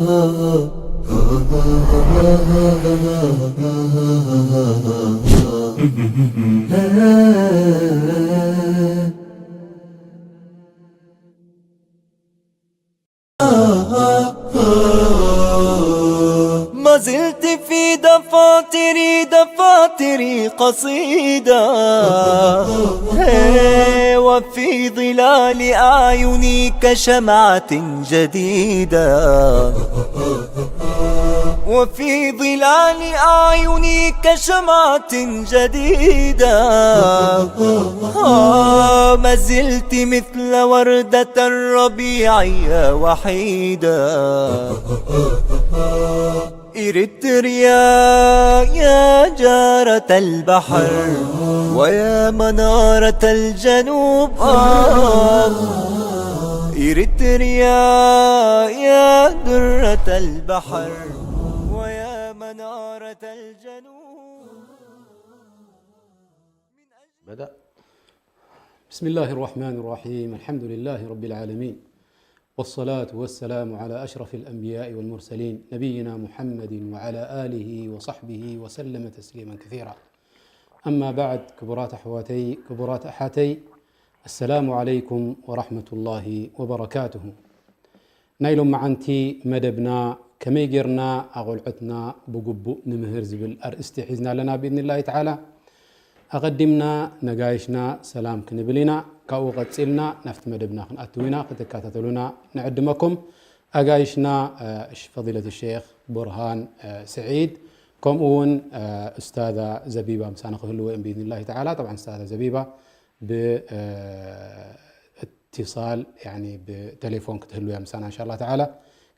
ما زلت في دفاتري، دفاتري قصيدة، هي، وفي ظلال أعيني كشمعة جديدة، وفي ظلال أعيني كشمعة جديدة. آه، ما زلت مثل وردة الربيع يا وحيدة. إريتريا يا جارة البحر ويا منارة الجنوب، آه. إريتريا يا درة البحر ويا منارة الجنوب. بدأ. بسم الله الرحمن الرحيم. الحمد لله رب العالمين. والصلاة والسلام على أشرف الأنبياء والمرسلين نبينا محمد وعلى آله وصحبه وسلم تسليما كثيرا. أما بعد، ክቡራት ኣሕዋተይ፣ ክቡራት ኣሓተይ፣ السلام عليكم ورحمة الله وبركاته. ናይ ሎማዓንቲ መደብና ከመይ ጌርና ኣቖልዑትና ብግቡእ ንምህር ዝብል ኣርእስቲ ሒዝና ኣለና ብኢዝኒላሂ ተዓላ። ኣቐዲምና ነጋይሽና ሰላም ክንብል ኢና። ካብኡ ቀጺልና ናብቲ መደብና ክንኣትው ኢና። ክትከታተሉና ንዕድመኩም። ኣጋይሽና ፈዲለት ሸይኽ ቡርሃን ስዒድ ከምኡ እውን እስታዛ ዘቢባ ምሳና ክህልዎ እዮም ብኢዝኒላሂ ተዓላ። ጠብዓን እስታዛ ዘቢባ ብ እትሳል ብቴሌፎን ክትህልው እያ ምሳና እንሻላ ተዓላ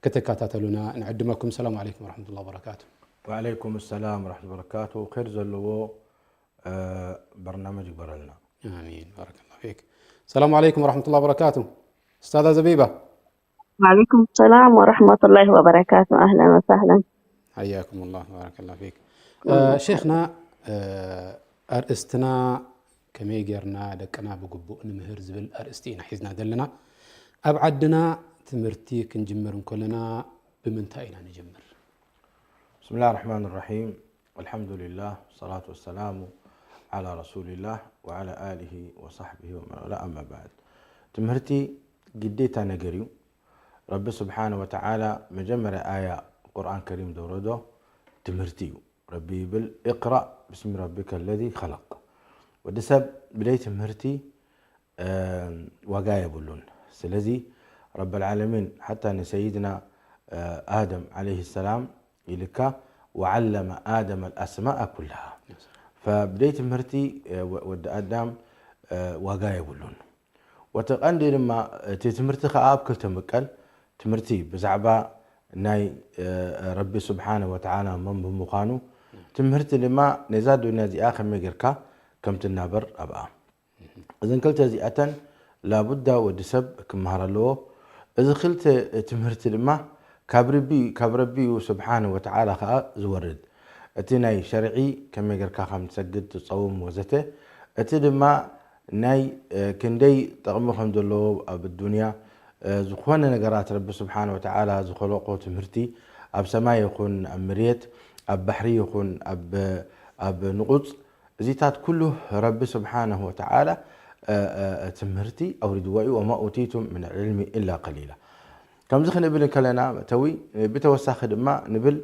ክትከታተሉና ንዕድመኩም። ሰላም ዓለይኩም ወረሕመቱላሂ ወበረካቱ። ወዓለይኩም ሰላም ወረሕመቱላሂ ወበረካቱ። ኸይር ዘለዎ በርናመጅ ይግበረልና። ኣሚን ባረከላሁ ፊክ። ሰላም ዓለይኩም ወረሕመቱላሂ ወበረካቱ። እስታዛ ዘቢባ። وعليكم السلام ورحمة الله وبركاته. أهلا وسهلا. حياكم الله بارك الله فيك. ሼኽና ኣርእስትና ከመይ ጌርና ደቅና ብግቡእ ንምህር ዝብል ኣርእስቲ ኢና ሒዝና ዘለና። ኣብ ዓድና ትምህርቲ ክንጅምር እንከለና ብምንታይ ኢና ንጅምር? بسم الله الرحمن الرحيم. الحمد لله والصلاة والسلام على رسول الله وعلى آله وصحبه ومن والاه، أما بعد. ትምህርቲ ግዴታ ነገር እዩ። ረቢ ስብሓነ ወተዓላ መጀመርያ ኣያ ቁርኣን ከሪም ዘውረዶ ትምህርቲ እዩ። ረቢ ይብል اقرأ باسم ربك الذي خلق። ወዲ ሰብ ብደይ ትምህርቲ ዋጋ የብሉን። ስለዚ ረብ ልዓለሚን ሓታ ንሰይድና ኣደም ዓለይህ ሰላም ኢልካ وعلم آدم الأسماء كلها። ብደይ ትምህርቲ ወዲ ኣዳም ዋጋ የብሉን። ወቲ ቀንዲ ድማ እቲ ትምህርቲ ከዓ ኣብ ክልተ ምቀል። ትምህርቲ ብዛዕባ ናይ ረቢ ስብሓነ ወተዓላ መን ብምዃኑ፣ ትምህርቲ ድማ ነዛ ዱንያ እዚኣ ከመይ ጌርካ ከም ትናበር ኣብኣ። እዘን ክልተ እዚኣተን ላቡዳ ወዲ ሰብ ክመሃር ኣለዎ። እዚ ክልተ ትምህርቲ ድማ ካብ ረቢ ካብ ረቢ እዩ ስብሓነ ወተዓላ ከዓ ዝወርድ። እቲ ናይ ሸርዒ ከመይ ጌርካ ከም ትሰግድ ትፀውም ወዘተ። እቲ ድማ ናይ ክንደይ ጠቕሚ ከም ዘለዎ ኣብ ዱንያ ዝኾነ ነገራት ረቢ ስብሓነ ወተዓላ ዝኸለቆ ትምህርቲ ኣብ ሰማይ ይኹን ኣብ መሬት ኣብ ባሕሪ ይኹን ኣብ ንቑፅ እዚታት ኩሉ ረቢ ስብሓነሁ ወተዓላ ትምህርቲ ኣውሪድዎ እዩ። ወማ ኡቲቱም ምን ልዕልሚ ኢላ ቀሊላ። ከምዚ ክንብል እንከለና መእተዊ ብተወሳኺ ድማ ንብል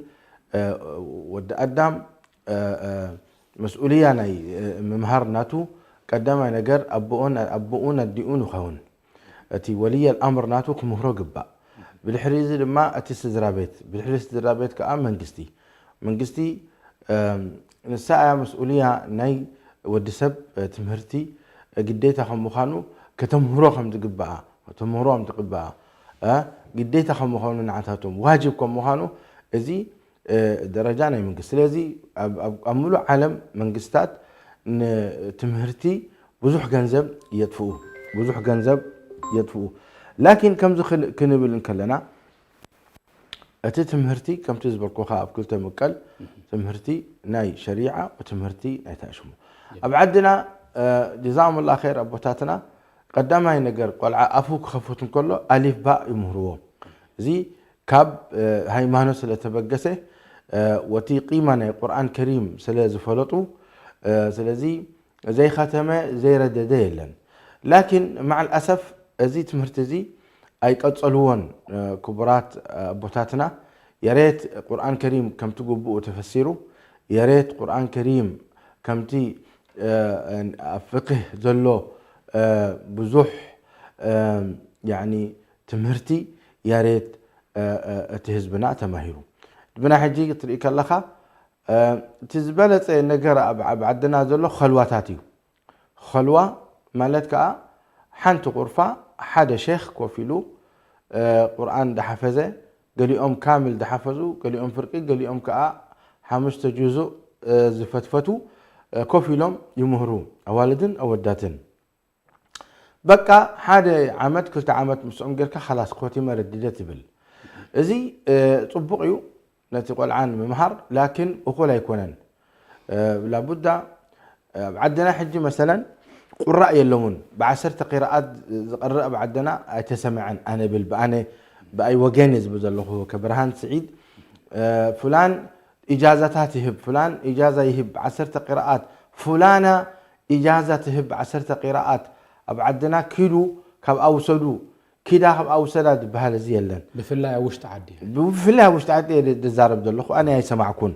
ወዲ ኣዳም መስኡልያ ናይ ምምሃር ናቱ ቀዳማይ ነገር ኣቦኡን ኣቦኡን ኣዲኡን ይኸውን። እቲ ወልየ ኣምር ናቱ ክምህሮ ግባእ። ብድሕሪ እዚ ድማ እቲ ስድራ ቤት፣ ብድሕሪ ስድራ ቤት ከዓ መንግስቲ። መንግስቲ ንሳ እያ መስኡልያ ናይ ወዲ ሰብ ትምህርቲ ግዴታ ከም ምዃኑ ከተምህሮ ከም ዝግባኣ፣ ከተምህሮ ከም ዝግባኣ ግዴታ ከም ምዃኑ ንዓታቶም ዋጅብ ከም ምዃኑ እዚ ደረጃ ናይ መንግስቲ። ስለዚ ኣብ ሙሉእ ዓለም መንግስታት ንትምህርቲ ብዙሕ ገንዘብ የጥፍኡ፣ ብዙሕ ገንዘብ የጥፍኡ። ላኪን ከምዚ ክንብል እንከለና እቲ ትምህርቲ ከምቲ ዝበልኩኻ ኣብ ክልተ ምቀል ትምህርቲ ናይ ሸሪዓ ትምህርቲ ናይ ታሽሙ ኣብ ዓድና ጀዛሙላ ኸይር ኣቦታትና ቀዳማይ ነገር ቆልዓ ኣፉ ክኸፍት እንከሎ ኣሊፍ ባእ ይምህርዎ። እዚ ካብ ሃይማኖት ስለተበገሰ፣ ወቲ ቂማ ናይ ቁርኣን ከሪም ስለ ዝፈለጡ፣ ስለዚ ዘይኸተመ ዘይረደደ የለን። ላኪን ማዓል ኣሰፍ እዚ ትምህርቲ እዚ ኣይቀጸልዎን። ክቡራት ኣቦታትና፣ የሬት ቁርኣን ከሪም ከምቲ ግቡኡ ተፈሲሩ፣ የሬት ቁርኣን ከሪም ከምቲ ኣብ ፍቅህ ዘሎ ብዙሕ ያኒ ትምህርቲ ያሬት እቲ ህዝብና ተማሂሩ። ብና ሕጂ ክትርኢ ከለኻ እቲ ዝበለጸ ነገር ኣብ ዓድና ዘሎ ኸልዋታት እዩ። ኸልዋ ማለት ከዓ ሓንቲ ቁርፋ ሓደ ሼኽ ኮፍ ኢሉ ቁርኣን ዳሓፈዘ፣ ገሊኦም ካምል ዳሓፈዙ፣ ገሊኦም ፍርቂ፣ ገሊኦም ከዓ ሓሙሽተ ጁዙእ ዝፈትፈቱ ኮፍ ኢሎም ይምህሩ፣ ኣዋልድን ኣወዳትን። በቃ ሓደ ዓመት ክልተ ዓመት ምስኦም ጌርካ ኻላስ ኮቲመ ረዲደ ትብል። እዚ ጽቡቕ እዩ ነቲ ቆልዓ ንምምሃር፣ ላኪን እኹል ኣይኮነን። ላቡዳ ኣብ ዓድና ሕጂ መሰለን ቁራእ የለውን። ብዓሰርተ ቂራኣት ዝቐርእ ኣብ ዓድና ኣይተሰምዐን። ኣነ ብል ብኣነ ብኣይ ወገን ዝብል ዘለኹ ከብርሃን ስዒድ ፍላን ኢጃዛታት ይህብ፣ ፍላን ኢጃዛ ይህብ ዓሰርተ ቂራኣት፣ ፉላና ኢጃዛ ትህብ ዓሰርተ ቂራኣት ኣብ ዓድና ኪዱ ካብኣ ውሰዱ፣ ኪዳ ካብኣ ውሰዳ ዝበሃል እዚ የለን። ብፍላይ ኣብ ውሽጢ ዓዲ። ብፍላይ ኣብ ውሽጢ ዓዲ እየ ዝዛረብ ዘለኹ፣ ኣነ ኣይሰማዕኩን።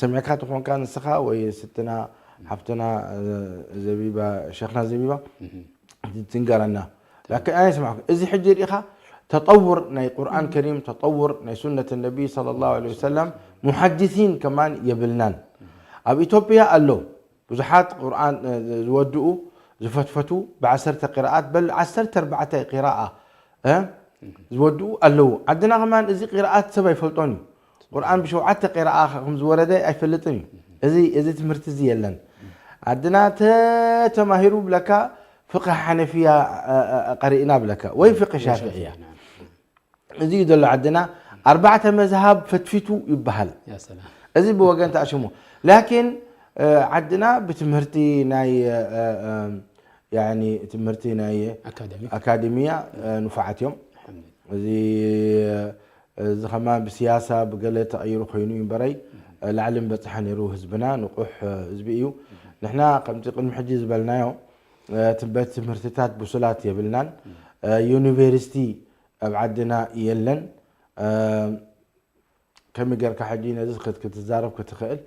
ሰሚዕካ ተኾንካ ንስኻ ወይ ስትና ሓፍትና ዘቢባ፣ ሸኽና ዘቢባ ትንገረና። ላኪን ኣነ ኣይሰማዕኩን። እዚ ሕጂ ርኢኻ ተጠውር ናይ ቁርኣን ከሪም፣ ተጠውር ናይ ሱነት ነቢ ሰለላሁ ዐለይሂ ወሰለም፣ ሙሐዲሲን ከማን የብልናን። ኣብ ኢትዮጵያ ኣሎ ብዙሓት ቁርኣን ዝወድኡ ዝፈትፈቱ ብዓሰርተ ቂራኣት በል ዓሰርተ ኣርባዕተ ቂራኣ ዝወድኡ ኣለዉ። ዓድና ከማን እዚ ቂራኣት ሰብ ኣይፈልጦን እዩ። ቁርኣን ብሸውዓተ ቂራኣ ከም ዝወረደ ኣይፈልጥን እዩ። እዚ እዚ ትምህርቲ እዚ የለን። ዓድና ተተማሂሩ ብለካ ፍቅህ ሓነፊያ ቀሪእና ብለካ ወይ ፍቅህ ሻፍዕያ። እዚ እዩ ዘሎ ዓድና ኣርባዕተ መዝሃብ ፈትፊቱ ይበሃል። እዚ ብወገን ተኣሽሙ። ላኪን ዓድና ብትምህርቲ ናይ ትምህርቲ ናይ ኣካደሚያ ንፉዓት እዮም። እዚ እዚ ከማ ብስያሳ ብገለ ተቐይሩ ኮይኑ እዩ እምበረይ ላዕሊ ምበፅሐ ነይሩ። ህዝብና ንቑሕ ህዝቢ እዩ። ንሕና ከምቲ ቅድሚ ሕጂ ዝበልናዮ ቤት ትምህርትታት ብሱላት የብልናን። ዩኒቨርሲቲ ኣብ ዓድና የለን። ከመይ ጌርካ ሕጂ ነዚ ክት- ክትዛረብ ክትኽእል?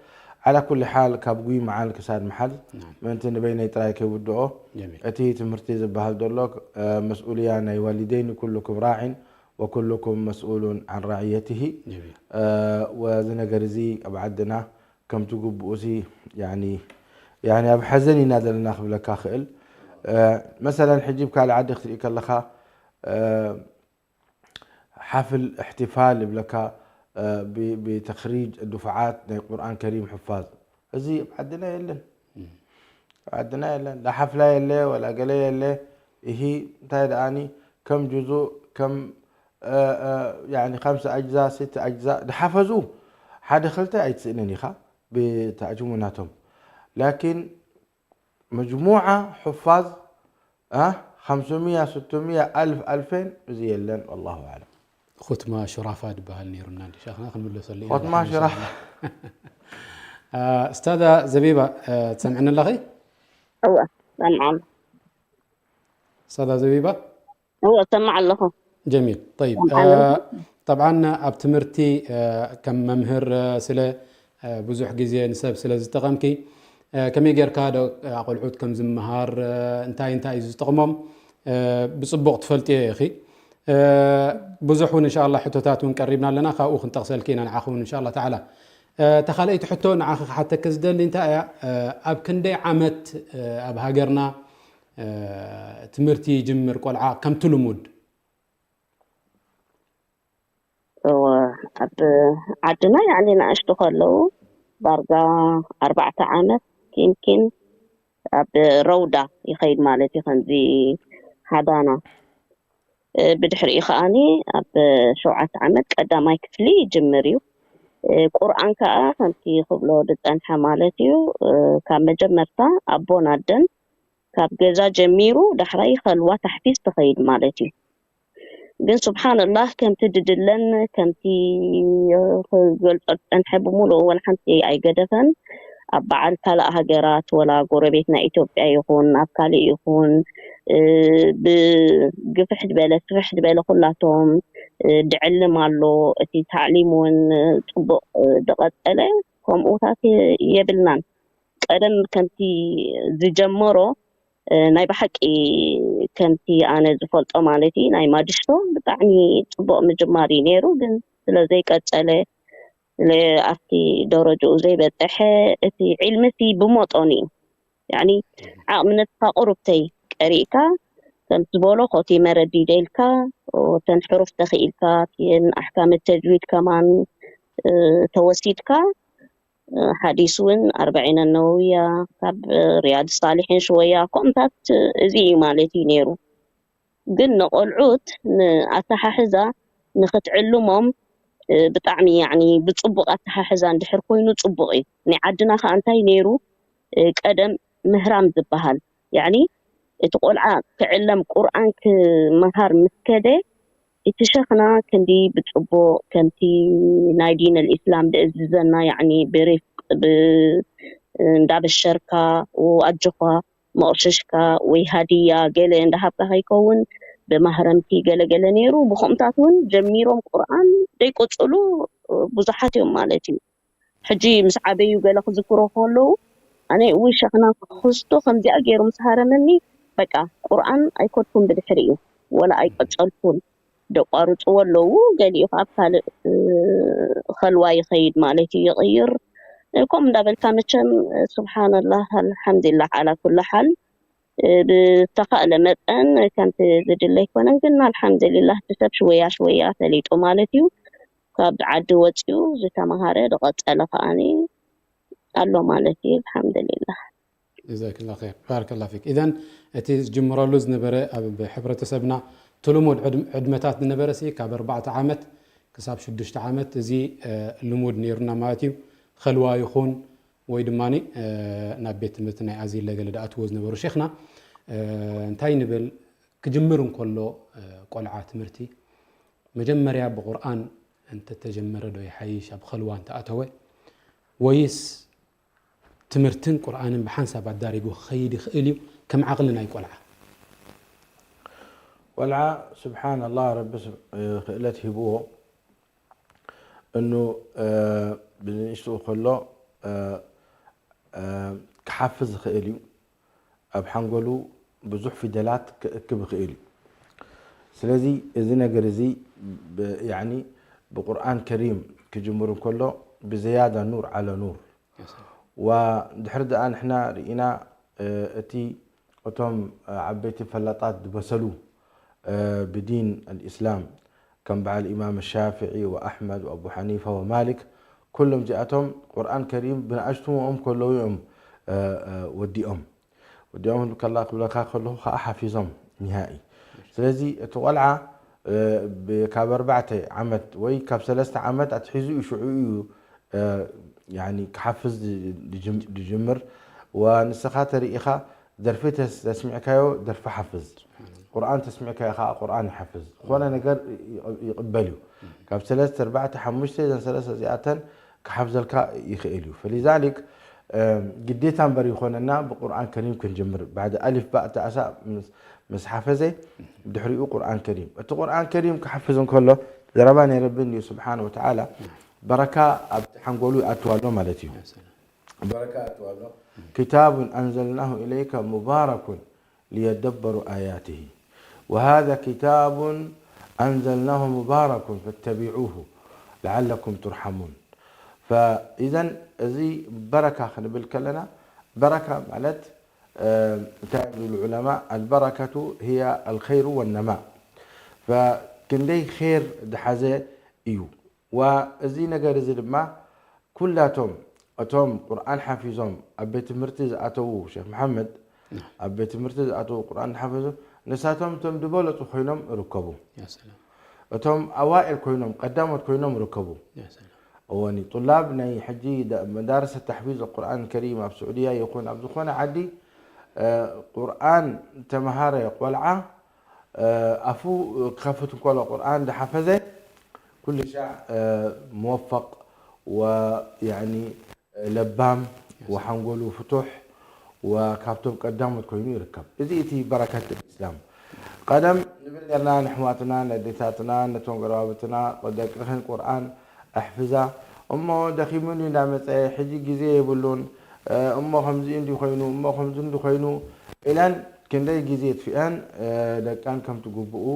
ዓላ ኩሊ ሓል ካብ ጉይ መዓል ክሳድ መሓል ምእንቲ ንበይነይ ጥራይ ከይውድኦ፣ እቲ ትምህርቲ ዝበሃል ዘሎ መስኡልያ ናይ ዋሊደይን ኩልኩም ራዒን ወኩልኩም መስኡሉን ዓን ራዕየትሂ። ወዚ ነገር እዚ ኣብ ዓድና ከምቲ ግቡኡሲ ያኒ ያኒ ኣብ ሓዘን ኢና ዘለና ክብለካ ክእል። መሰለን ሕጂ ብካልእ ዓዲ ክትርኢ ከለኻ ሓፍል እሕትፋል ይብለካ ብተኽሪጅ ድፉዓት ናይ ቁርኣን ከሪም ሕፋዝ። እዚ ኣብ ዓድና የለን። ኣብ ዓድና የለን። ላ ሓፍላ የለ ወላ ገለ የለ። እሂ እንታይ ደኣኒ ከም ጁዙእ ከም ያኒ ኸምሰ ኣጅዛ ስት ኣጅዛ ድሓፈዙ ሓደ ኸልተ ኣይትስእንን ኢኻ ብተዕጅሙ ናቶም። ላኪን መጅሙዓ ሑፋዝ ኸምስምያ ስትምያ ኣልፍ ኣልፌን እዚ የለን። ወላሁ ኣዕለም። ኹትማ ሹራፋ ድበሃል ነይሩና እንዲ ሸኽና ክንምለሰሉ ኢና። ኹትማ ሹራፋ። እስታዛ ዘቢባ ትሰምዕኒ ኣለኺ? እወ ሰምዓሉ። እስታዛ ዘቢባ እወ ሰምዕ ኣለኹ። ጀሚል ጠይብ። ጠብዓን ኣብ ትምህርቲ ከም መምህር ስለ ብዙሕ ግዜ ንሰብ ስለ ዝጠቐምኪ ከመይ ጌርካ ዶ ኣቆልዑት ከም ዝመሃር እንታይ እንታይ እዩ ዝጠቕሞም ብፅቡቕ ትፈልጥዮ ኢኺ። ብዙሕ እውን እንሻ ኣላ ሕቶታት እውን ቀሪብና ኣለና ካብኡ ክንጠቕሰልኪ ኢና ንዓኺ እውን እንሻ ኣላ ተዓላ። እታ ካልኣይቲ ሕቶ ንዓኺ ክሓተኪ ዝደሊ እንታይ እያ ኣብ ክንደይ ዓመት ኣብ ሃገርና ትምህርቲ ይጅምር ቆልዓ ከምቲ ልሙድ? እወ ኣብ ዓድና ያዕኒ ንኣሽቱ ከለዉ ዳርጋ ኣርባዕተ ዓመት ኪንኪን ኣብ ረውዳ ይኸይድ ማለት እዩ ከምዚ ሓዳና ብድሕሪኡ ከዓኒ ኣብ ሸውዓተ ዓመት ቀዳማይ ክፍሊ ይጅምር እዩ ቁርኣን ከዓ ከምቲ ክብሎ ዝፀንሐ ማለት እዩ ካብ መጀመርታ ኣቦን ኣደን ካብ ገዛ ጀሚሩ ዳሕራይ ኸልዋ ታሕፊዝ ትኸይድ ማለት እዩ። ግን ስብሓንላህ ከምቲ ድድለን ከምቲ ክገልጾ ዝጸንሐ ብምሉእ ወላ ሓንቲ ኣይገደፈን። ኣብ በዓል ካልእ ሃገራት ወላ ጎረቤትና ኢትዮጵያ ይኹን ኣብ ካልእ ይኹን ብግፍሕ ዝበለ ስፍሕ ዝበለ ኩላቶም ድዕልም ኣሎ። እቲ ታዕሊም እውን ጽቡቕ ዝቐጸለ ከምኡታት የብልናን። ቀደም ከምቲ ዝጀመሮ ናይ ብሓቂ ከምቲ ኣነ ዝፈልጦ ማለት እዩ ናይ ማጅስቶ ብጣዕሚ ጽቡቕ ምጅማር እዩ ነይሩ። ግን ስለ ዘይቀጸለ ኣብቲ ደረጅኡ ዘይበፀሐ እቲ ዒልምሲ ብመጠኑ እዩ። ያኒ ዓቕሚ ነብስኻ ቁሩብተይ ቀሪእካ ከምቲ ዝበሎ ኮቲ መረዲደ ኢልካ ተን ሕሩፍ ተኽኢልካ ኣሕካም ተጅዊድ ከማን ተወሲድካ ሓዲስ እውን ኣርበዒነ ነውያ ካብ ሪያድ ሳሊሒን ሽወያ ከምታት እዚ እዩ ማለት እዩ ነይሩ። ግን ንቆልዑት ንኣተሓሕዛ ንክትዕልሞም ብጣዕሚ ያኒ ብፅቡቅ ኣተሓሕዛ እንድሕር ኮይኑ ፅቡቅ እዩ። ናይ ዓድና ከዓ እንታይ ነይሩ ቀደም ምህራም ዝበሃል ያኒ እቲ ቆልዓ ክዕለም ቁርኣን ክመሃር ምስ ከደ እቲ ሸኽና ክንዲ ብፅቡቅ ከምቲ ናይ ዲን ኣልኢስላም ድእዝዘና ያኒ ብሪፍቅ እንዳበሸርካ ኣጆኻ መቕሸሽካ ወይ ሃድያ ገለ እንዳሃብካ ከይከውን ብማህረምቲ ገለገለ ነይሩ። ብኸምታት እውን ጀሚሮም ቁርኣን ዘይቅፅሉ ብዙሓት እዮም ማለት እዩ። ሕጂ ምስ ዓበዩ ገለ ክዝክሮ ከለዉ ኣነ እውይ ሸኽና ክኽስቶ ከምዚኣ ገይሩ ምስ ሃረመኒ በቃ ቁርኣን ኣይከድኩን ብድሕሪኡ ወላ ኣይቀፀልኩን። ደቋርፅዎ ኣለዉ። ገሊኡ ካብ ካልእ ኸልዋ ይኸይድ ማለት እዩ ይቕይር። ከምኡ እንዳበልካ መቸም ስብሓንላህ ኣልሓምዱሊላህ ዓላ ኩሉ ሓል ብተኻእለ መጠን ከምቲ ዝድለ ኣይኮነን ግን ኣልሓምዱሊላህ እቲ ሰብ ሽወያ ሽወያ ፈሊጡ ማለት እዩ። ካብ ዓዲ ወፂኡ ዝተምሃረ ዝቐፀለ ከዓኒ ኣሎ ማለት እዩ ኣልሓምዱሊላህ። ጀዛክላ ር ባረከላ ፊክ። ኢዘን እቲ ዝጅምረሉ ዝነበረ ኣብ ሕብረተሰብና ትልሙድ ዕድመታት ዝነበረ ሲ ካብ ኣርባዕተ ዓመት ክሳብ ሽዱሽተ ዓመት እዚ ልሙድ ነይሩና ማለት እዩ። ኸልዋ ይኹን ወይ ድማ ናብ ቤት ትምህርቲ ናይ ኣዚለ ገለ ድኣትዎ ዝነበሩ ሼኽና እንታይ ንብል ክጅምር እንከሎ ቆልዓ ትምህርቲ መጀመርያ ብቁርኣን እንተተጀመረ ዶ ይሓይሽ ኣብ ኸልዋ እንተኣተወ ወይስ ትምህርትን ቁርኣንን ብሓንሳብ ኣዳሪጉ ክኸይድ ይኽእል እዩ ከም ዓቕሊ ናይ ቆልዓ? ቆልዓ ስብሓን ኣላህ ረቢ ክእለት ሂብዎ እኑ ብንእሽትኡ ከሎ ክሓፍዝ ይኽእል እዩ። ኣብ ሓንጎሉ ብዙሕ ፊደላት ክእክብ ይኽእል እዩ። ስለዚ እዚ ነገር እዚ ብቁርኣን ከሪም ክጅምር እንከሎ ብዘያዳ ኑር ዓለ ኑር ዋ ድሕሪ ደኣ ንሕና ርኢና እቲ እቶም ዓበይቲ ፈላጣት ዝበሰሉ ብዲን ኣልእስላም ከም በዓል ኢማም ሻፍዒ ወኣሕመድ ወኣቡ ሓኒፋ ወማሊክ ኩሎም እዚኣቶም ቁርኣን ከሪም ብንኣሽትሞኦም ከለዉ እዮም ወዲኦም ወዲኦም ከላ ክብለካ ከለኹ ከዓ ሓፊዞም ኒሃኢ ስለዚ እቲ ቆልዓ ካብ ኣርባዕተ ዓመት ወይ ካብ ሰለስተ ዓመት ኣትሒዙ እዩ ሽዑ እዩ ክሓፍዝ ዝጅምር ወንስኻ ተርኢኻ ደርፊ ተስሚዕካዮ ደርፊ ሓፍዝ ቁርኣን ተስሚዕካዮ ከዓ ቁርኣን ይሓፍዝ ዝኾነ ነገር ይቕበል እዩ ካብ ሰለስተ ኣርባዕተ ሓሙሽተ ዘን ሰለስተ እዚኣተን ክሓፍዘልካ ይኽእል እዩ ፈሊዛሊክ ግዴታ እምበር ይኾነና ብቁርኣን ከሪም ክንጅምር ባዕዲ ኣሊፍ ባእ ተኣሳ ምስ ሓፈዘ ድሕሪኡ ቁርኣን ከሪም እቲ ቁርኣን ከሪም ክሓፍዝ እንከሎ ዘረባ ናይ ረቢ እንድዩ ስብሓን ወተዓላ በረካ ኣብቲ ሓንጎሉ ይኣትዋ ኣሎ ማለት እዩ በረካ ይኣትዋ ኣሎ كتاب أنزلناه إليك مبارك ليدبروا آياته وهذا كتاب أنزلناه مبارك فاتبعوه لعلكم ترحمون فإذا እዚ በረካ ክንብል ከለና በረካ ማለት እንታይ ይብሉ العلماء البركة هي الخير والنماء فክንደይ ኸይር ዝሓዘ እዩ ዋ እዚ ነገር እዚ ድማ ኩላቶም እቶም ቁርኣን ሓፊዞም ኣብ ቤት ትምህርቲ ዝኣተዉ ሸክ መሓመድ ኣብ ቤት ትምህርቲ ዝኣተዉ ቁርኣን ሓፈዞ ንሳቶም እቶም ዝበለፁ ኮይኖም ርከቡ እቶም ኣዋኤል ኮይኖም ቀዳሞት ኮይኖም ርከቡ እወኒ ጡላብ ናይ ሕጂ መዳርሰ ተሕፊዝ ቁርኣን ከሪም ኣብ ስዑድያ ይኹን ኣብ ዝኾነ ዓዲ ቁርኣን ተምሃረ ቆልዓ ኣፉ ክኸፍት እንከሎ ቁርኣን ዝሓፈዘ ኩሉ ሻዕ ሙወፈቕ ወያኒ ለባም ወሓንጎሉ ፍቱሕ ወካብቶም ቀዳሞት ኮይኑ ይርከብ። እዚ እቲ በረከት እስላም። ቀደም ንብል ነርና ንሕዋትና፣ ነዴታትና፣ ነቶም ጎረባብትና ደቅኽን ቁርኣን ኣሕፍዛ እሞ ደኺሙኒ እንዳመፀ ሕጂ ግዜ የብሉን እሞ ከምዚ እንዲ ኮይኑ እሞ ከምዚ እንዲ ኮይኑ ኢለን ክንደይ ግዜ የጥፍአን ደቀን ከምቲ ግቡኡ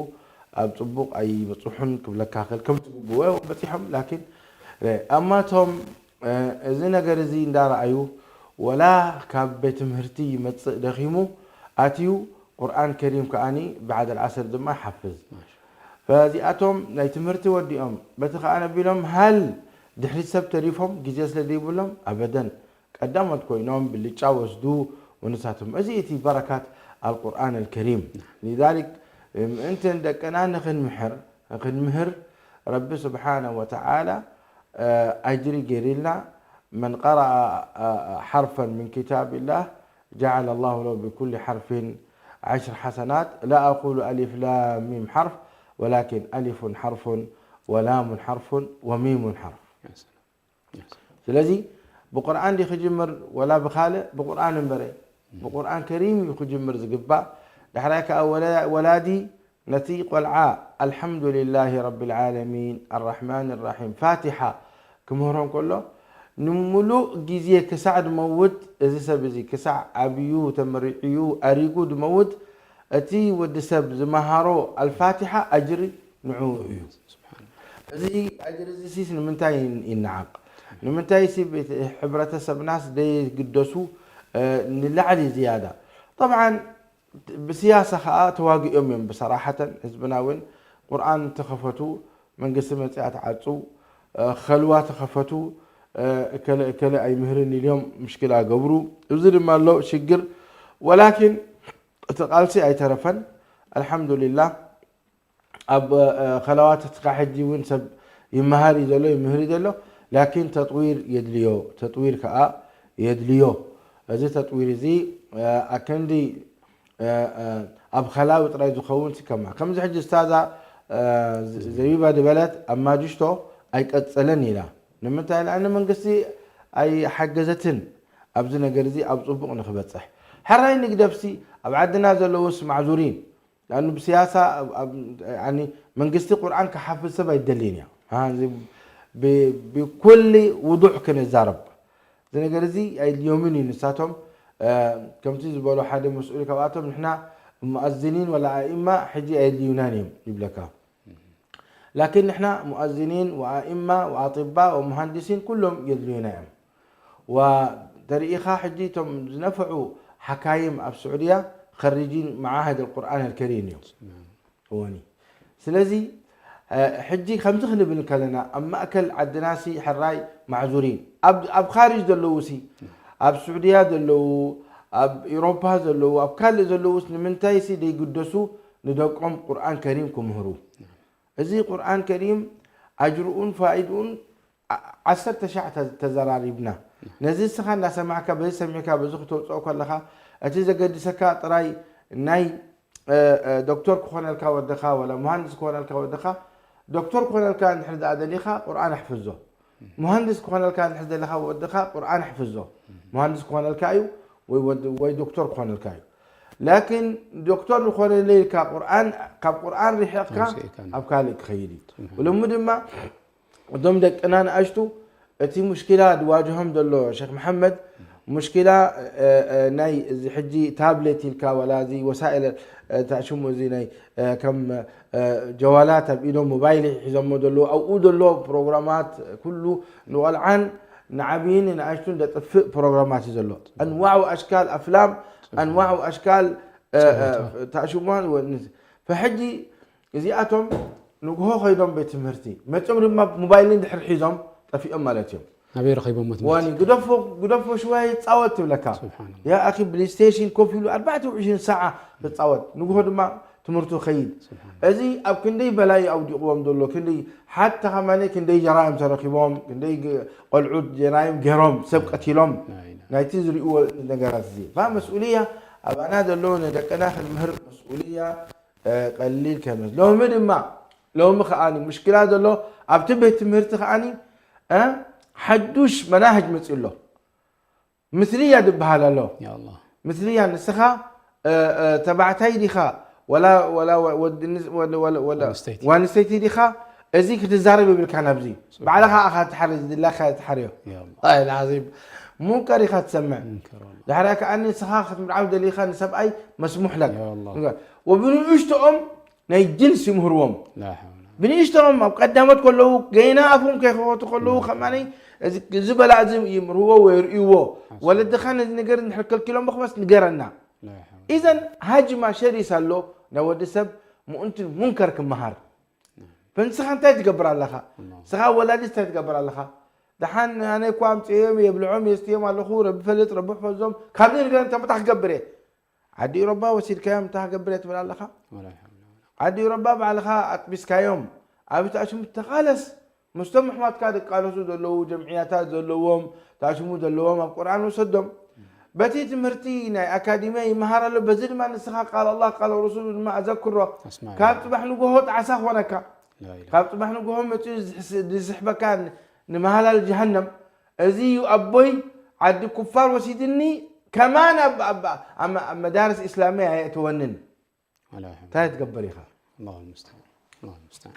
ኣብ ፅቡቕ ኣይበፅሑን ክብለካ ክእል ከምቲ ግቡኡ በፂሖም ላኪን ኣማቶም እዚ ነገር እዚ እንዳረኣዩ ወላ ካብ ቤት ትምህርቲ ይመፅእ ደኺሙ ኣትዩ ቁርኣን ከሪም ከኣኒ بعد العصر ድማ ይሓፍዝ ፈዚኣቶም ናይ ትምህርቲ ወዲኦም በቲ ከኣ ነቢሎም ሃል ድሕሪት ሰብ ተሪፎም ግዜ ስለ ዘይብሎም ኣበደን ቀዳሞት ኮይኖም ብልጫ ወስዱ ወንሳቶም እዚ እቲ በረካት القرآن الكريم لذلك ምእንትን ደቅና ንኽንምህር ንኽንምህር ረቢ ስብሓነ ወተዓላ ኣጅሪ ገይርልና من قرأ حرفا من كتاب الله جعل الله له بكل حرف عشر حسنات لا أقول ألف لام ميم حرف ولكن ألف حرف ولام حرف وميم حرف ስለዚ ብቁርኣን ዲ ክጅምር ወላ ብኻልእ ብቁርኣን እምበረ ብቁርኣን ከሪም እዩ ክጅምር ዝግባእ ዳሕራይ ከዓ ወላዲ ነቲ ቆልዓ الحمد لله رب العالمين الرحمن الرحيم ፋቲሓ ክምህሮ እንከሎ ንሙሉእ ግዜ ክሳዕ ዝመውት እዚ ሰብ እዚ ክሳዕ ኣብዩ ተመሪዕዩ ኣሪጉ ዝመውት እቲ ወዲ ሰብ ዝመሃሮ ኣልፋቲሓ ኣጅሪ ንዕኡ እዩ እዚ ኣጅሪ እዚ ሲስ ንምንታይ ይነዓቕ ንምንታይ ሲ ሕብረተሰብናስ ደይግደሱ ንላዕሊ ዝያዳ طبعا ብስያሳ ከዓ ተዋጊኦም እዮም ብሰራሓተን ህዝብና እውን ቁርኣን ተኸፈቱ መንግስቲ መፅኣ ተዓፁ ኸልዋ ተኸፈቱ እከለ እከለ ኣይምህርን ኢልዮም ምሽክላ ገብሩ እዚ ድማ ኣሎ ሽግር ወላኪን እቲ ቃልሲ ኣይተረፈን ኣልሓምዱሊላህ ኣብ ኸላዋት እስካ ሕጂ እውን ሰብ ይመሃር እዩ ዘሎ ይምህር እዩ ዘሎ ላኪን ተጥዊር የድልዮ ተጥዊር ከዓ የድልዮ እዚ ተጥዊር እዚ ኣከንዲ ኣብ ኸላዊ ጥራይ ዝኸውን ሲ ከማ ከምዚ ሕጂ ስታዛ ዘቢባ ዝበለት ኣብ ማጅሽቶ ኣይቀፀለን ኢላ ንምንታይ ኢላ መንግስቲ ኣይሓገዘትን ኣብዚ ነገር እዚ ኣብ ፅቡቕ ንክበፅሕ ሕራይ ንግደፍሲ ኣብ ዓድና ዘለውስ ማዕዙሪን لأنه ብስያሳ መንግስቲ ቁርኣን ክሓፍዝ ሰብ ኣይደልይን እያ ብኩል ውዱዕ ክንዛረብ እዚ ነገር እዚ ኣይድልዮምን እዩ ንሳቶም ከምቲ ዝበሎ ሓደ መስኡል ካብኣቶም ንሕና ሙኣዝኒን ወላ ኣእማ ሕጂ ኣየድልዩናን እዮም ይብለካ ላኪን ንሕና ሙኣዝኒን ወኣእማ ወኣጢባ ወሙሃንዲሲን ኩሎም የድልዩና እዮም ወተርእኻ ሕጂ እቶም ዝነፍዑ ሓካይም ኣብ ስዑድያ ኸሪጂን መዓህድ القرآن الكريم እዮም እወኒ ስለዚ ሕጂ ከምዚ ክንብል ከለና ኣብ ማእከል ዓድናሲ ሕራይ ማዕዙሪን ኣብ ካሪጅ ዘለውሲ ኣብ ስዑድያ ዘለዉ ኣብ ኤሮፓ ዘለዉ ኣብ ካልእ ዘለዉስ ንምንታይሲ ደይግደሱ ንደቆም ቁርኣን ከሪም ክምህሩ እዚ ቁርኣን ከሪም ኣጅርኡን ፋኢድኡን ዓሰርተ ሻዕ ተዘራሪብና ነዚ እስኻ እናሰማዕካ በዚ ሰሚዕካ በዚ ክተውፅኦ ከለኻ እቲ ዘገድሰካ ጥራይ ናይ ዶክተር ክኾነልካ ወድኻ ወላ መሃንድስ ክኾነልካ ወድኻ ዶክተር ክኾነልካ እንድሕር ደኣ ደሊኻ ቁርኣን ኣሕፍዞ መሃንድስ ክኾነልካ እንድሕር ደሊኻ ወድኻ ቁርኣን ኣሕፍዞ መሃንድስ ክኾነልካ እዩ ወይ ዶክተር ክኾነልካ እዩ ላኪን ዶክተር ዝኾነለይ ኢልካ ቁርኣን ካብ ቁርኣን ርሒቕካ ኣብ ካልእ ክኸይድ እዩ ሎሚ ድማ እዞም ደቅና ንኣሽቱ እቲ ሙሽኪላ ዝዋጅሆም ዘሎ ሸክ መሓመድ ሙሽኪላ ናይ እዚ ሕጂ ታብሌት ኢልካ ወላ እዚ ወሳኤል ታሽሙ እዚ ናይ ከም ጀዋላት ኣብ ኢዶም ሞባይል ሒዞሞ ዘለዉ ኣብኡ ዘሎ ፕሮግራማት ኩሉ ንቆልዓን ንዓብይን ንኣሽቱን ዘጥፍእ ፕሮግራማት እዩ ዘሎ ኣንዋዕ ኣሽካል ኣፍላም ኣንዋዕ ኣሽካል ታሽሙዋን ፈሕጂ እዚኣቶም ንግሆ ከይዶም ቤት ትምህርቲ መፅኦም ድማ ሞባይል እንድሕር ሒዞም ጠፊኦም ማለት እዮም ናበይ ረኺቦሞ ትምህርቲ ዋኒ ግደፎ ግደፎ ሽወያ ይፃወት ትብለካ ስብሓንላ ያ ኣኺ ብሌስቴሽን ኮፍ ኢሉ ኣርባዕተ ውዕሽን ሰዓ ክፃወት ንግሆ ድማ ትምህርቱ ከይድ ስብሓን እዚ ኣብ ክንደይ በላይ ኣውዲቕዎም ዘሎ ክንደይ ሓታ ከማነ ክንደይ ጀራዮም ተረኪቦም ክንደይ ግ- ቆልዑት ጀራዮም ገይሮም ሰብ ቀቲሎም ላኢላ ናይቲ ዝሪእዎ ነገራት እዚ ፋ መስኡልያ ኣባና ዘሎ ንደቅና ክንምህር መስኡልያ ቀሊል ከመስ ሎሚ ድማ ሎሚ ከዓኒ ምሽክላ ዘሎ ኣብቲ ቤት ትምህርቲ ከዓኒ ሓዱሽ መናህጅ መፅኡ ኣሎ። ምስልያ ዝበሃል ኣሎ። ምስልያ ንስኻ ተባዕታይ ዲኻ ዋላ ዋላ ወዲ ኣንስተይቲ ዲኻ፣ እዚ ክትዛረብ የብልካን። ኣብዚ ባዕልኻ ኢኻ ትሓርዮ፣ ዝድላካ ትሓርዮ። ላዚም ሙንከር ኢኻ ትሰምዕ። ድሕሪያ ከኣ ንስኻ ክትምርዓው ደሊኻ ንሰብኣይ መስሙሕ ለክ። ወብንእሽቶኦም ናይ ጅንስ ይምህርዎም። ብንእሽቶኦም ኣብ ቀዳሞት ከለዉ ገና ኣፎም ከይከፈቱ ከለዉ ከማኒ እዚ በላ እዚ ይምህርዎ ወይ ርእይዎ። ወለድኻ ነዚ ነገር እንድሕር ከልኪሎም ብኽመስ ንገረና። ኢዘን ሃጅማ ሸሪስ ኣሎ ናይ ወዲ ሰብ ምእንቲ ሙንከር ክመሃር። ፈንስኻ እንታይ ትገብር ኣለኻ? ስኻ ወላዲስ እንታይ ትገብር ኣለኻ? ደሓን ኣነ እኳ ኣምፅኦም የብልዖም የስትዮም ኣለኹ፣ ረቢ ፈልጥ፣ ረቢ ሕፈዞም፣ ካብዚ ነገር እንተምጣ ክገብር እየ። ዓዲ ኢሮባ ወሲድካዮም እንታይ ክገብር እየ ትብል ኣለኻ? ዓዲ ኢሮባ ባዕልኻ ኣጥቢስካዮም ኣብ ተኣሽሙ ተቓለስ። ምስቶም ኣሕዋትካ ድቃለሱ ዘለዉ ጀምዕያታት ዘለዎም ተኣሽሙ ዘለዎም ኣብ ቁርኣን ውሰዶም። በቲ ትምህርቲ ናይ ኣካዲምያ ይመሃር ኣሎ። በዚ ድማ ንስኻ ቃል ኣላህ ቃል ረሱሉ ድማ ኣዘክሮ። ካብ ጽባሕ ንጎሆ ጣዕሳ ክኾነካ። ካብ ጽባሕ ንጎሆ መጺኡ ዝስሕበካ ንመሃላል ጀሃነም። እዚ እዩ ኣቦይ ዓዲ ኩፋር ወሲድኒ ከማን ኣብ መዳርስ ኢስላምያ ኣየእተወንን። እንታይ ትገብር ኢኻ? الله المستعان. الله المستعان.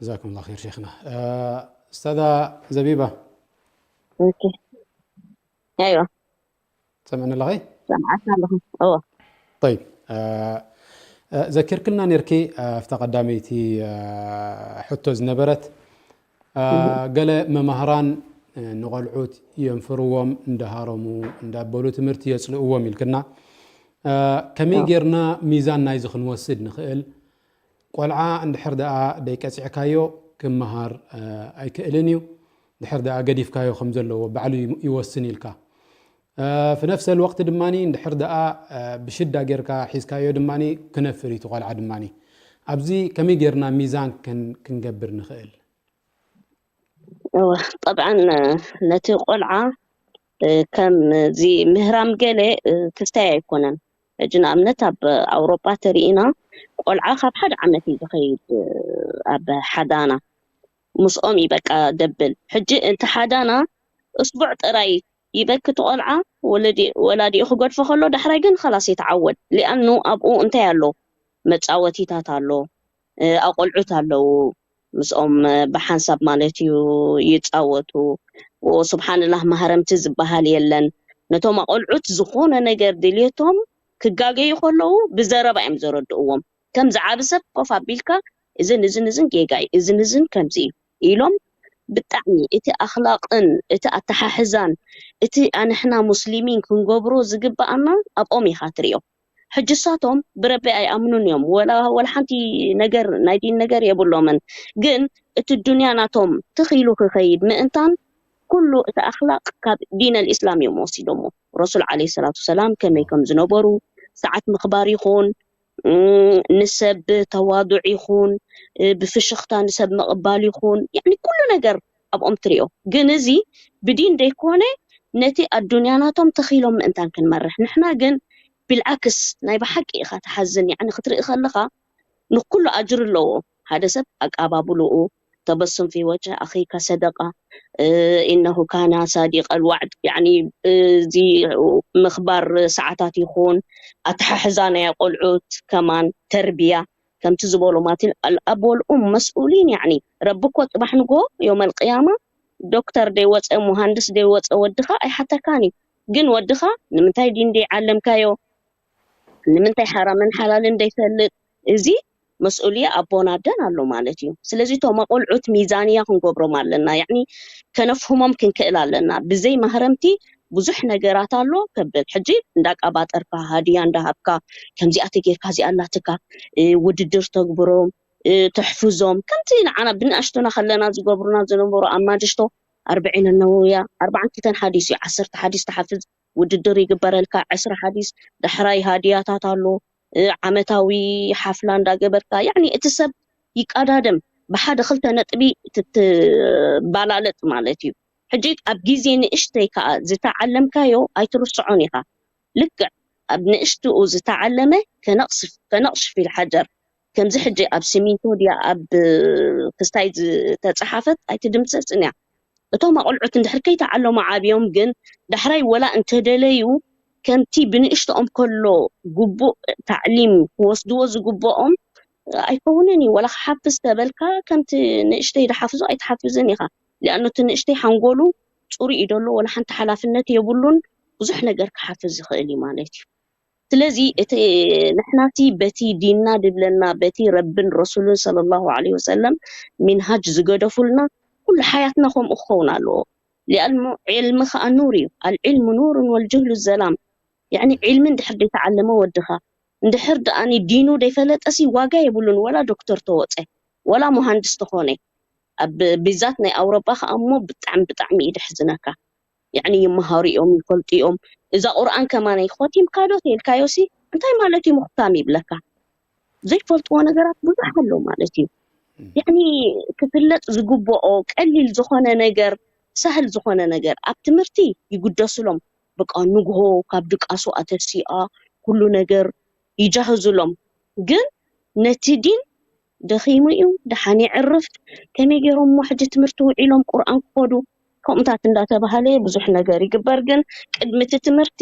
جزاكم الله خير شيخنا. أستاذة زبيبة. أيوة. سمعنا لغي؟ سمعتنا لغي. أوه. طيب. ዘኪርክልና ነርኪ ኣብታ ቀዳመይቲ ሕቶ ዝነበረት ገለ መማህራን ንቆልዑት የንፍርዎም እንዳሃረሙ እንዳበሉ ትምህርቲ የፅልእዎም ኢልክና። ከመይ ጌርና ሚዛን ናይዚ ክንወስድ ንኽእል? ቆልዓ እንድሕር ደኣ ደይቀፂዕካዮ ክመሃር ኣይክእልን እዩ። ድሕር ደኣ ገዲፍካዮ ከም ዘለዎ ባዕሉ ይወስን ኢልካ። في نفس الوقت ድማ እንድሕር ደኣ ብሽዳ ጌርካ ሒዝካዮ ድማ ክነፍር እዩ ቆልዓ ድማ። ኣብዚ ከመይ ጌርና ሚዛን ክንገብር ንኽእል? ጠብዓን ነቲ ቆልዓ ከም እዚ ምህራም ገለ ክስታይ ኣይኮነን። ሕጂ ንኣብነት ኣብ ኣውሮጳ ተሪኢና ቆልዓ ካብ ሓደ ዓመት እዩ ዝኸይድ ኣብ ሓዳና ምስኦም እዩ በቃ ደብል። ሕጂ እቲ ሓዳና እስቡዕ ጥራይ ይበኪ እቲ ቆልዓ ወላዲኡ ክገድፎ ከሎ ዳሕራይ ግን ኸላስ የተዓወድ ሊኣኑ ኣብኡ እንታይ ኣሎ መፃወቲታት ኣሎ ኣቆልዑት ኣለዉ ምስኦም ብሓንሳብ ማለት እዩ ይፃወቱ ስብሓንላህ ማህረምቲ ዝበሃል የለን ነቶም ኣቆልዑት ዝኾነ ነገር ድልየቶም ክጋገዩ ከለዉ ብዘረባ እዮም ዘረድእዎም ከም ዝዓቢ ሰብ ኮፍ ኣቢልካ እዝን እዝን እዝን ጌጋ እዩ እዝን እዝን ከምዚ እዩ ኢሎም ብጣዕሚ እቲ ኣኽላቕን እቲ ኣተሓሕዛን እቲ ኣንሕና ሙስሊሚን ክንገብሮ ዝግበኣና ኣብኦም ኢኻ ትሪኦ ሕጂ እሳቶም ብረቢ ኣይኣምኑን እዮም ወላ ወላ ሓንቲ ነገር ናይ ዲን ነገር የብሎምን ግን እቲ ዱንያ ናቶም ትኺሉ ክኸይድ ምእንታን ኩሉ እቲ ኣኽላቕ ካብ ዲን ኣልእስላም እዮም ወሲዶሞ ረሱል ዓለ ሰላት ወሰላም ከመይ ከም ዝነበሩ ሰዓት ምኽባር ይኹን ንሰብ ተዋዱዕ ይኹን ብፍሽኽታ ንሰብ ምቕባል ይኹን ያኒ ኩሉ ነገር ኣብኦም ትሪኦ ግን እዚ ብዲን ደይኮነ ነቲ ኣዱንያ ናቶም ተኺሎም ምእንታን ክንመርሕ ንሕና ግን ቢልዓክስ ናይ ብሓቂ ኢኻ ትሓዝን ያኒ ክትርኢ ከለኻ ንኩሉ ኣጅር ኣለዎ ሓደ ሰብ ኣቃባብልኡ ተበስም ፊ ወጅህ ኣኺካ ሰደቃ ኢነሁ ካና ሳዲቅ ኣልዋዕድ ያኒ እዚ ምኽባር ሰዓታት ይኹን ኣተሓሕዛ ናይ ቆልዑት ከማን ተርቢያ ከምቲ ዝበሎ ማለት ኣልኣብ ወልኡም መስኡሊን ያኒ ረቢ እኮ ፅባሕ ንጎ ዮም ኣልቅያማ ዶክተር ደይወፀ ሙሃንድስ ደይወፀ ወድኻ ኣይሓተካን እዩ ግን ወድኻ ንምንታይ ዲን ደይዓለምካዮ ንምንታይ ሓራምን ሓላልን ደይፈልጥ እዚ መስኡልያ ኣቦን ኣደን ኣሎ ማለት እዩ። ስለዚ እቶም ኣቆልዑት ሚዛንያ ክንገብሮም ኣለና። ያኒ ከነፍህሞም ክንክእል ኣለና። ብዘይ ማህረምቲ ብዙሕ ነገራት ኣሎ ከብል ሕጂ እንዳቃባጠርካ ሃድያ እንዳሃብካ ከምዚኣ ተጌርካ እዚኣ ኣላትካ ውድድር ተግብሮም ተሕፍዞም ከምቲ ንዓና ብንኣሽቶና ከለና ዝገብሩና ዝነበሩ ኣማድሽቶ ኣርብዒን ነነውያ ኣርባዓን ክልተን ሓዲስ እዩ ዓሰርተ ሓዲስ ተሓፍዝ ውድድር ይግበረልካ ዕስራ ሓዲስ ዳሕራይ ሃድያታት ኣሎ ዓመታዊ ሓፍላ እንዳገበርካ ያኒ እቲ ሰብ ይቃዳደም ብሓደ ክልተ ነጥቢ ትትባላለጥ ማለት እዩ ሕጂ ኣብ ግዜ ንእሽተይ ከዓ ዝተዓለምካዮ ኣይትርስዖን ኢኻ ልክዕ ኣብ ንእሽትኡ ዝተዓለመ ከነቕስፍ ከነቕሽፍ ኢል ሓጀር። ከምዚ ሕጂ ኣብ ሲሚንቶ ድያ ኣብ ክስታይ ዝተጻሓፈት ኣይትድምሰስን እያ። እቶም ኣቑልዑት እንድሕር ከይተዓለሙ ዓብዮም ግን ዳሕራይ ወላ እንተደለዩ ከምቲ ብንእሽቶኦም ከሎ ግቡእ ታዕሊም ክወስድዎ ዝግብኦም ኣይከውንን እዩ። ወላ ክሓፍዝ ተበልካ ከምቲ ንእሽተይ ድሓፍዞ ኣይትሓፍዝን ኢኻ። ሊኣኑ እቲ ንእሽተይ ሓንጎሉ ጽሩይ እዩ ደሎ ወላ ሓንቲ ሓላፍነት የብሉን። ብዙሕ ነገር ክሓፍዝ ዝኽእል እዩ ማለት እዩ። ስለዚ እቲ ንሕናቲ በቲ ዲንና ድብለና በቲ ረብን ረሱሉን ሰለላሁ ዐለይሂ ወሰለም ሚንሃጅ ዝገደፉልና ኩሉ ሓያትና ከምኡ ክኸውን ኣለዎ። ሊኣልሙ ዕልሚ ከኣ ኑር እዩ። ኣልዕልሙ ኑሩን ወልጅህሉ ዘላም። ያዕኒ ዕልሚ እንድሕር ዘይተዓለመ ወድኻ እንድሕር ደኣኒ ዲኑ ደይፈለጠሲ ዋጋ የብሉን ወላ ዶክተር ተወፀ ወላ መሃንድስ ተኾነ። ኣብ ብዛት ናይ ኣውሮጳ ከኣ እሞ ብጣዕሚ ብጣዕሚ እዩ ደሕዝነካ። ያዕኒ ይመሃሩ እዮም ይፈልጡ እዮም። እዛ ቁርኣን ከማነይ ኾቲምካ ዶ ተልካዮሲ እንታይ ማለት እዩ ምኽታም ይብለካ። ዘይፈልጥዎ ነገራት ብዙሕ ኣሎ ማለት እዩ። ያዕኒ ክፍለጥ ዝግብኦ ቀሊል ዝኾነ ነገር ሳህል ዝኾነ ነገር ኣብ ትምህርቲ ይግደስሎም። በቃ ንግሆ ካብ ድቃሱ ኣተሲኣ ኩሉ ነገር ይጃህዙሎም። ግን ነቲ ዲን ደኺሙ እዩ፣ ደሓን የዕርፍ፣ ከመይ ገይሮም እሞ ሕጂ ትምህርቲ ውዒሎም ቁርኣን ክኸዱ? ከምኡታት እንዳተባሃለ ብዙሕ ነገር ይግበር። ግን ቅድሚ እቲ ትምህርቲ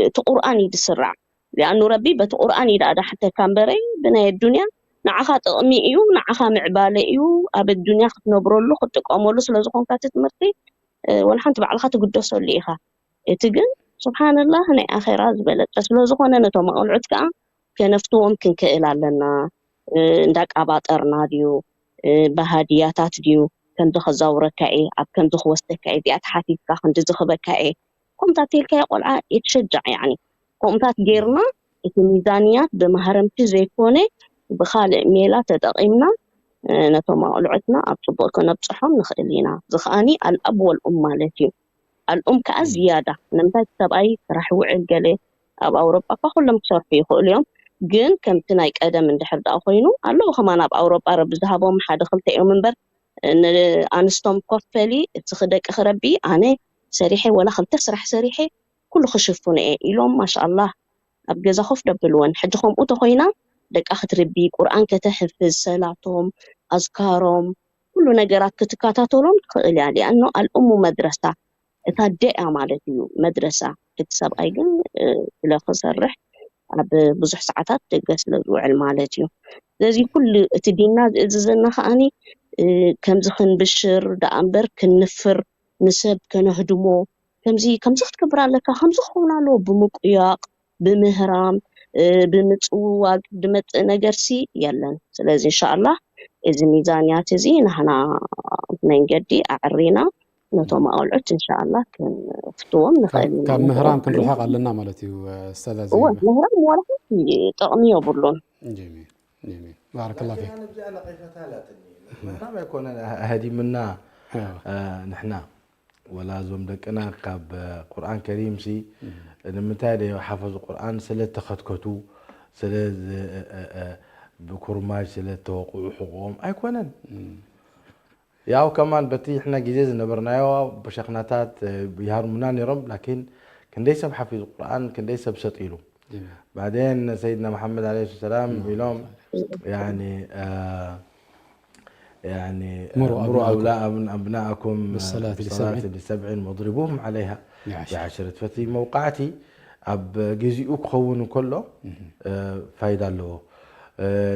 እቲ ቁርኣን እዩ ዝስራዕ። ሊኣኑ ረቢ በቲ ቁርኣን እዩ ደኣ ዳሕተካ እምበረይ ብናይ ኣዱንያ ንዓኻ ጥቕሚ እዩ፣ ንዓኻ ምዕባለ እዩ። ኣብ ኣዱንያ ክትነብረሉ ክትጥቀመሉ ስለዝኾንካ እቲ ትምህርቲ ወላ ሓንቲ ባዕልኻ ትግደሰሉ ኢኻ። እቲ ግን ስብሓንላህ ናይ ኣኼራ ዝበለጸ ስለዝኾነ ነቶም ኣቕልዑት ከኣ ከነፍትዎም ክንክእል ኣለና። እንዳቃባጠርና ድዩ ብሃድያታት ድዩ ከምዚ ከዛውረካ እየ ኣብ ከምዚ ክወስደካ እየ እዚኣ ተሓፊዝካ ክንዲ ዝኽበካ እየ ከምታ ተልካዮ ቆልዓ የተሸጃዕ ያዕኒ ከምኡታት ጌርና እቲ ሚዛንያት ብማህረምቲ ዘይኮነ ብኻልእ ሜላ ተጠቒምና ነቶም ኣቕልዑትና ኣብ ጽቡቕ ከነብጽሖም ንኽእል ኢና። እዚ ከኣኒ ኣልኣብ ወልኡም ማለት እዩ። ኣልኡም ከኣ ዝያዳ ንምንታይ እቲ ሰብኣይ ስራሕ ይውዕል ገለ ኣብ ኣውሮጳ እኳ ኩሎም ክሰርሑ ይኽእሉ እዮም። ግን ከምቲ ናይ ቀደም እንድሕር ደኣ ኮይኑ ኣለዉ ከማን ኣብ ኣውሮጳ ረቢ ዝሃቦም ሓደ ክልተ እዮም እምበር ንኣንስቶም ኮፍ በሊ እቲ ክደቂ ክረቢ ኣነ ሰሪሐ ወላ ክልተ ስራሕ ሰሪሐ ኩሉ ክሽፍኑ እየ ኢሎም ማሻኣላህ ኣብ ገዛ ኮፍ ደብልወን። ሕጂ ከምኡ ተኾይና ደቃ ክትርቢ፣ ቁርኣን ከተሕፍዝ፣ ሰላቶም፣ ኣዝካሮም፣ ኩሉ ነገራት ክትከታተሎም ትኽእል እያ። ሊኣኖ ኣልእሙ መድረሳ እታ ኣደ እያ ማለት እዩ መድረሳ። እቲ ሰብኣይ ግን ስለ ክሰርሕ ኣብ ብዙሕ ሰዓታት ደገ ስለ ዝውዕል ማለት እዩ። ስለዚ ኩሉ እቲ ዲንና ዝእዝዘና ከኣኒ ከምዚ ክንብሽር ደኣ እምበር ክንፍር ንሰብ ከነህድሞ ከምዚ ከምዚ ክትገብር ኣለካ ከምዚ ክኸውን ኣለዎ ብምቁያቕ ብምህራም ብምፅውዋግ ድመፅእ ነገርሲ የለን። ስለዚ እንሻኣላህ እዚ ሚዛንያት እዚ ናህና መንገዲ ኣዕሪና ነቶም ኣቆልዑት እንሻኣላህ ክንፍትዎም ንኽእል ኢና። ካብ ምህራም ክንርሕቕ ኣለና ማለት እዩ። ኡስታዝ እወ ምህራም ዋላ ሓንቲ ጥቕሚ የብሉን። ጀሚል ጀሚል ባረከላሁ ፊክ። ኣብዚኣ ነቒፈታ ኣላትኒ። ምህራም ኣይኮነን ኣህዲምና ንሕና ወላ እዞም ደቅና ካብ ቁርኣን ከሪም ሲ ንምንታይ ደ ሓፈዙ ቁርኣን ስለ ተኸትከቱ ስለ ብኩርማጅ ስለ ተወቕዑ ሕቆም ኣይኮነን። ያው ከማን በቲ ሕና ግዜ ዝነበርናዮ ብሸኽናታት ይሃርሙና ነይሮም ላኪን ክንደይ ሰብ ሓፊዙ ቁርኣን ክንደይ ሰብ ሰጥ ኢሉ بعدين سيدنا محمد عليه الصلاة والسلام ኢሎም يعني يعني مروا أبناءكم بالصلاة لسبع واضربوهم عليها بعشر ፈቲ መውቃዕቲ ኣብ ግዚኡ ክኸውን እንከሎ ፋይዳ ኣለዎ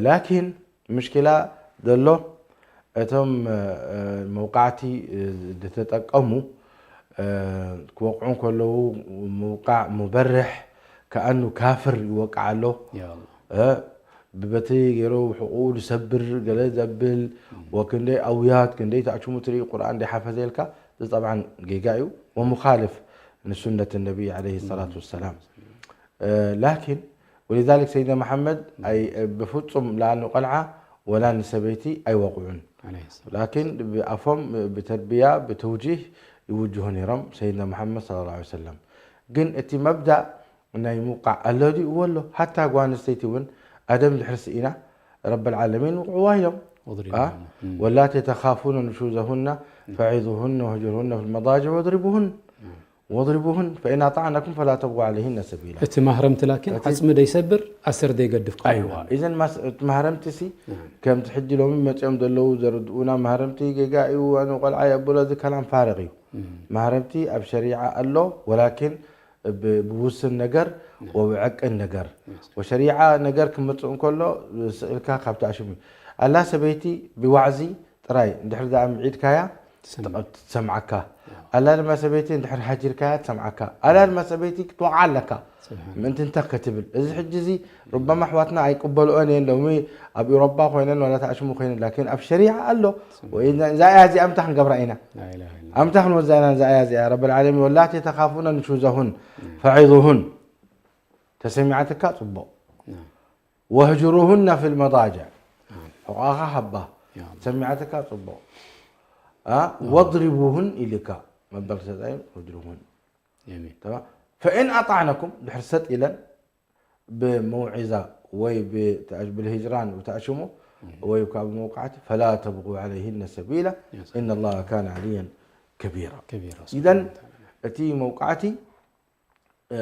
ላኪን ምሽኪላ ዘሎ እቶም መውቃዕቲ ዝተጠቀሙ ክወቅዑ ከለዉ ምውቃዕ ሙበርሕ ከኣኑ ካፍር ይወቅዓ ኣሎ ብበቲ ገይሩ ሕቁኡ ዝሰብር ገለ ዘብል ወክንደይ ኣውያት ክንደይ ተኣችሙ ትርኢ ቁርኣን ደይ ሓፈዘ ኢልካ እዚ ጠብዓን ጌጋ እዩ ወሙኻልፍ ንሱነት ነቢይ ዓለይሂ ሰላቱ ወሰላም ላኪን ولذلك سيدنا محمد أي بفصم لا نقلع ولا نسبيتي أي وقعون لكن بأفهم بتربية بتوجيه يوجهون يرم سيدنا محمد صلى الله عليه وسلم ግን እቲ መብዳእ ናይ ምውቃዕ ኣሎ ድዩ እዎ ኣሎ ሓታ ጓል ኣንስተይቲ እውን ኣደም ድሕር ስኢና ረብ ልዓለሚን ውቅዕዋ ኢሎም ወላቲ ተኻፉነ ንሹዘሁና ፈዒዙሁነ ወህጅርሁነ ፊ ልመዳጅዕ ወድሪቡሁን واضربوهن فإن أطعنكم فلا تبغوا عليهن سبيلا። እቲ ማህረምቲ ላኪን እቲ- ዓፅሚ ደይሰብር ኣሰር ደይገድፍ ክኸውን ኣይዋ ኣለዎ። እዘን ማስ- እቲ ማህረምቲ ሲ ናም። ከምቲ ሕጂ ሎሚ መፂኦም ዘለዉ ዘረድኡና ማህረምቲ ጌጋ እዩ ኣነ ቆልዓ የብሎ እዚ ከላም ፋርቕ እዩ። ማህረምቲ ኣብ ሸሪዓ ኣሎ ወላኪን ብ- ብውስን ነገር ወብዕቅን ነገር ወሸሪዓ ነገር ክመፅእ እንከሎ ስእልካ ካብቲ ኣሽሙ ኣላ ሰበይቲ ብዋዕዚ ጥራይ እንድሕር ዳኣ ምዒድካያ ትሰምዕ። ትሰምዓካ ኣላ ድማ ሰበይቲ እንድሕር ሃጂርካያ ትሰምዓካ ኣላ ድማ ሰበይቲ ክትወቕዓ ኣለካ ስብሓን ምእንቲ እንተ ክትብል እዚ ሕጂ እዚ ሩበማ ኣሕዋትና ኣይቅበልኦን እየን ሎሚ ኣብ ኤውሮጳ ኮይነን ዋላ ተኣሽሙ ኮይነን ላኪን ኣብ ሸሪዓ ኣሎ ወይ እዛ እያ እዚኣ ምታ ክንገብራ ኢና ላኢላሃ ኢላ ኣምታ ክንወዛ ኢና እዛ እያ እዚኣ ረብ ልዓለሚን ወላቲ ተኻፉነ ንሹዘሁን ፈዒዙሁን ተሰሚዓትካ ፅቡቕ ናም። ወህጅሩሁና ፊ ልመዳጅዕ ሕቋኻ ሃባ ያ ኣላህ። ሰሚዓትካ ፅቡቕ አ? ወድሪቡሁን ኢልካ መበል ሰብኣይ ወድሪቡሁን የሚን ተማም ፈኢን ኣጣዕነኩም ድሕር ሰጥ ኢለን ብመውዒዛ ወይ ብልሂጅራን ብተኣሽሙ ወይ ካብ መውቃዕቲ ፈላ ተብቁ ዓለይህነ ሰቢላ Yes. ኢነ ላሃ ካነ ዓልያን ከቢራ ከቢራ ኢዘን እቲ መውቃዕቲ እ፣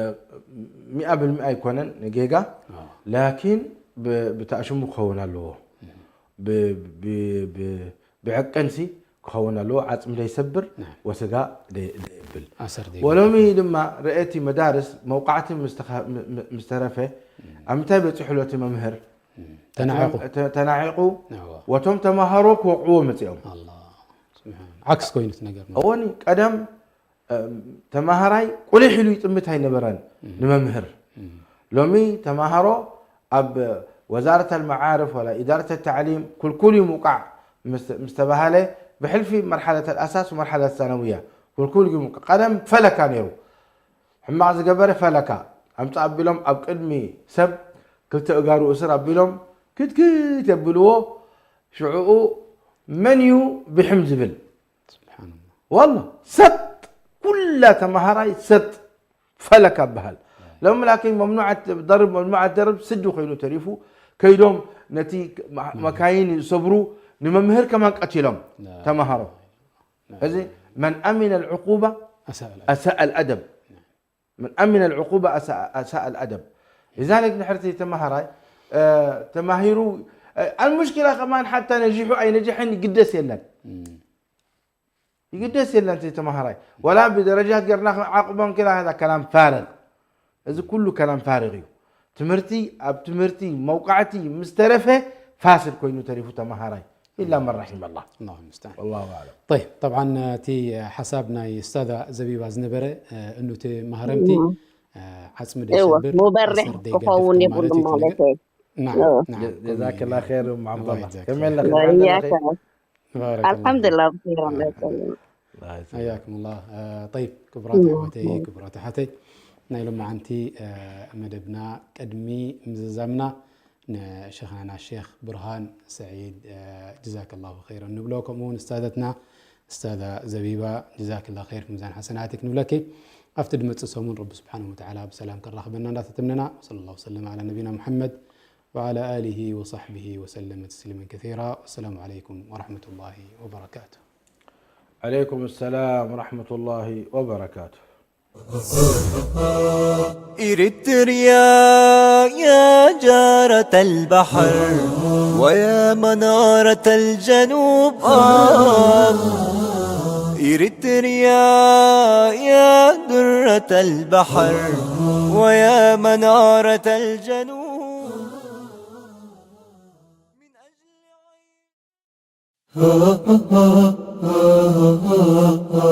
ሚኣ ብልሚኣ ኣይኮነን ንጌጋ ኣዎ። ላኪን ብ- ብተኣሽሙ ክኸውን ኣለዎ ብ- ብ- ብ- ብዕቅንሲ ክኸውን ኣለዎ ዓፅሚ ደይሰብር ናም። ወስጋ ደይ- ደይብል ኣሰር ደይ ወሎሚ ድማ ርእቲ መዳርስ መውቃዕቲ ምስ ተኻ- ም- ም- ምስ ተረፈ ኣብ ምንታይ በፂሑ ኣሎ እቲ መምህር ተናዒቑ ተ- ተናዒቑ ኣዎ። ወቶም ተማሃሮ ክወቕዕዎ መፂኦም ኣላ ስብሓን ዓክስ ኮይኑ እቲ ነገር ነው። እወኒ ቀደም እም፣ ተማሃራይ ቁሊሕ ኢሉ ይጥምት ኣይነበረን ንመምህር ሎሚ ተማሃሮ ኣብ ወዛረት ኣልመዓርፍ ወላ ኢዳረት ተዕሊም ኩልኩል እዩ ምውቃዕ ምስ- ምስ ተባሃለ ብሕልፊ መርሓለት ኣልኣሳስ ወመርሓለት ሰነውያ ኩልኩል እዩ ምውቃዕ ቀደም ፈለካ ነይሩ ሕማቕ ዝገበረ ፈለካ ኣምፃ ኣቢሎም ኣብ ቅድሚ ሰብ ክልተ እጋሩ እስር ኣቢሎም ክትክት የብልዎ ሽዕኡ መን እዩ ብሕም ዝብል ስብሓንላ ዋላ ሰጥ ኩላ ተማሃራይ ሰጥ ፈለካ በሃል ሎም ላኪን መምኑዓት ደርብ መምኑዓት ደርብ ስዲ ኮይኑ ተሪፉ ከይዶም ነቲ መካይን ዝሰብሩ ንመምህር ከማን ቀቲሎም ተማሃሮ እዚ መን ኣሚነ ልዕቁባ ኣሳእላ ኣሳእ ኣልኣደብ መን ኣሚነ ልዕቁባ ኣሳእ ኣልኣደብ لذلك ንሕርቲ ተማሃራይ ተማሂሩ ኣልሙሽኪላ ከማን ሓታ ነጂሑ ኣይነጅሐን ይግደስ የለን ይግደስ የለን እቲ ተማሃራይ ወላ ብደረጃት ገርና ዓቕቦም ክላ ዛ ከላም ፋርቕ እዚ ኩሉ ከላም ፋርቕ እዩ ትምህርቲ ኣብ ትምህርቲ መውቃዕቲ ምስ ተረፈ ፋስድ ኮይኑ ተሪፉ ተማሃራይ ኢላ መን ረሒመ ኣላ الله المستعان والله أعلم طيب طبعا እቲ ሓሳብ ናይ ስታዛ ዘቢባ ዝነበረ እኑቲ ማህረምቲ ዓፅሚ እወ ደይሰብር ሙበርሕ ኣሰር ደይገድፍ ክኸውን ከም የብሉ ማለት እዩ እቲ ማለት ነገር። እዩ ናም እወ ናም جزاك الله خير ام عبد الله الله يجزاك كمل خير. لك وإياك بارك الله الحمد فيك. لله بخير الله الله يسلمك يسلمك. حياكم الله آه، طيب ክቡራት ኣሕዋተይ ክቡራት ኣሓተይ ናይ ሎማዓንቲ መደብና ቅድሚ ምዝዛምና ንሸኽናና ሼክ ብርሃን ሰዒድ ጀዛክ ላሁ ኸይረን ንብሎ ከምኡ እውን እስታዘትና እስታዛ ዘቢባ ጀዛክ ላ ኸይር ሚዛን ሓሰናትክ ንብለኪ ኣብቲ ድመፅእ ሰሙን ረቢ ስብሓን ወተዓላ ብሰላም ከራኽበና እንዳተተምነና ወሰለ ላሁ ወሰለም ዓላ ነቢና ሙሐመድ وعلى آله وصحبه وسلم تسليما كثيرا والسلام عليكم ورحمة الله وبركاته عليكم السلام ورحمة الله وبركاته إريتريا يا جارة البحر ويا منارة الجنوب آه. إريتريا يا درة البحر ويا منارة الجنوب